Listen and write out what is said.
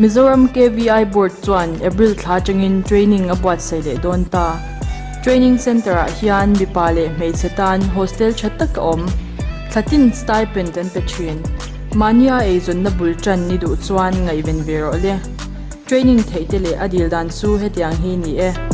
Mizoram KVI Board chuan April thla atangin training a buatsaih leh dawn ta. Training Centre-ah hian mipa leh hmeichhe tan hostel tha tak a awm. Thlatin stipend an pe thin. Mahnia eizawnna bul tan ni duh chuan ngaihven ve rawh le. Training theih te leh a dil dan chu hetiang hi ni e.